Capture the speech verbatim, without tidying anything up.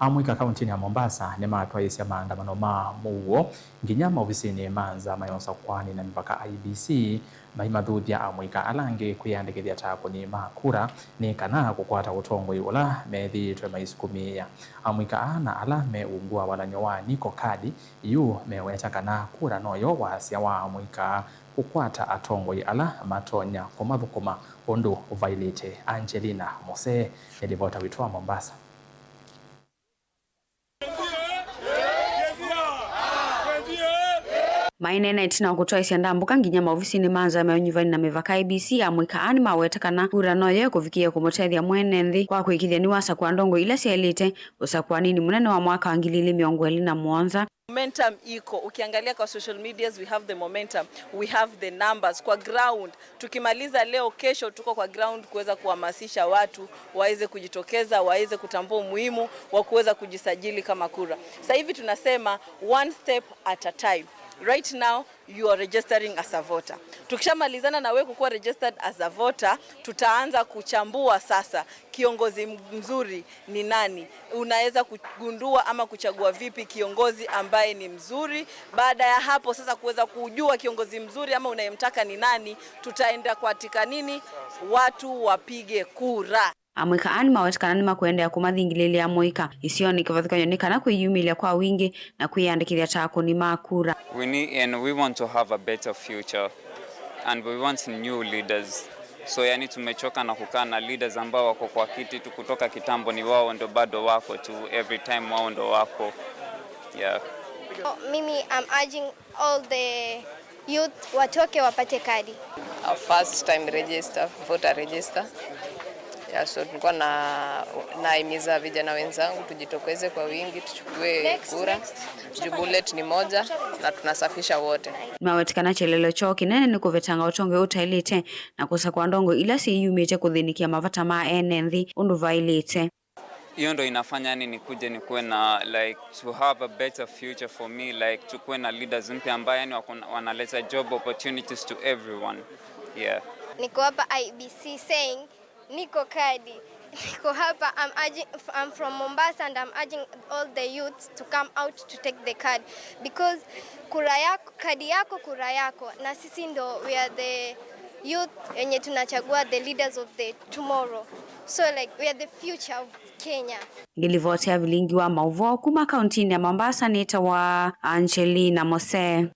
Amũika kauntinĩ ya Mombasa nĩmatwaĩĩsya maandamano ma mũuo nginya maovisinĩ ma nzama ya ũsakuani na mĩvaka I E B C, maimathuthya amũika ala angĩ kwĩyandĩkĩthya ta akũni ma kura nĩ kana kũkwata ũtongoi ũla methĩĩtwe maisukumĩĩa. Amũika aa na ala me ungu wa walany'o wa Niko Kadi yu meweta kana kura noyo wasya wa amũika kũkwata atongoi ala matonya kũmathũkũma ũndũ ũvailĩte. Angelina Mose nĩ livota witũ wa Mombasa. Maineena ĩtina wa kũtwaĩsya ndambũka nginya maovisinĩ ma nzama ya ũnyuvani na mĩvaka I E B C, amũika aa nĩmaweta kana kura noyo ĩkũvikĩĩa kũmũtethya mwene nthĩ kwa kũĩkĩĩthya nĩwasakũa ndongoi ila syaĩlĩte ũsakuaninĩ mũnene wa mwaka wa ngili ilĩ mĩongo ĩlĩ na mũonza. Momentum iko, ukiangalia kwa social medias, we have the momentum, we have the numbers. Kwa ground, tukimaliza leo, kesho tuko kwa ground kuweza kuhamasisha watu waweze kujitokeza, waweze kutambua umuhimu wa kuweza kujisajili kama kura. Sasa hivi tunasema one step at a time. Right now, you are registering as a voter. Tukishamalizana na wewe kukuwa registered as a voter, tutaanza kuchambua sasa kiongozi m-, mzuri ni nani. Unaweza kugundua ama kuchagua vipi kiongozi ambaye ni mzuri. Baada ya hapo sasa, kuweza kujua kiongozi mzuri ama unayemtaka ni nani, tutaenda katika nini? Watu wapige kura. Amũika aa nĩmaweta kana nĩmakũendeea kũmathingĩlĩlya amũika isionĩ kĩvathũkany'o nĩ kana kwĩyumĩlya kwa wingĩ na kwĩyandĩkĩthya ta akũni ma kura. We need, and we want to have a better future, and we want new leaders. So yani tumechoka na kukaa na leaders ambao wako kwa kiti tu kutoka kitambo, ni wao ndo bado wako tu, every time wao ndo wako. Yeah. Mimi, I'm urging all the youth watoke wapate kadi. A first time register, voter register. Yeah, so tulikuwa na, nahimiza vijana wenzangu tujitokeze kwa wingi, tuchukue kura. Juu bullet ni moja na tunasafisha wote. Nĩmaweta kana kyelelo kyoo kĩnene nĩ kũvetanga ũtongoi ũtaĩlĩte na kũsakũa ndongoi ila syĩyumĩtye kũthĩnĩkĩa mavata ma ene nthĩ ũndũ vaĩlĩte. Hiyo ndo inafanya yani nikuje nikuwe na, like, to have a better future for me, like, tukuwe na leaders mpya ambaye yani wako na, wanaleta job opportunities to everyone. Yeah. Niko hapa I E B C saying, niko kadi. Niko hapa, I'm urging, I'm from Mombasa and I'm urging all the youths to come out to take the card because kura yako, kadi yako, kura yako. Na sisi ndo, we are the youth wenye tunachagua the leaders of the tomorrow. So, like, we are the future of Kenya. Ngĩlivotea vilingi wa maũvoo kuma kauntinĩ ya Mombasa nĩtawa Angelina Mose.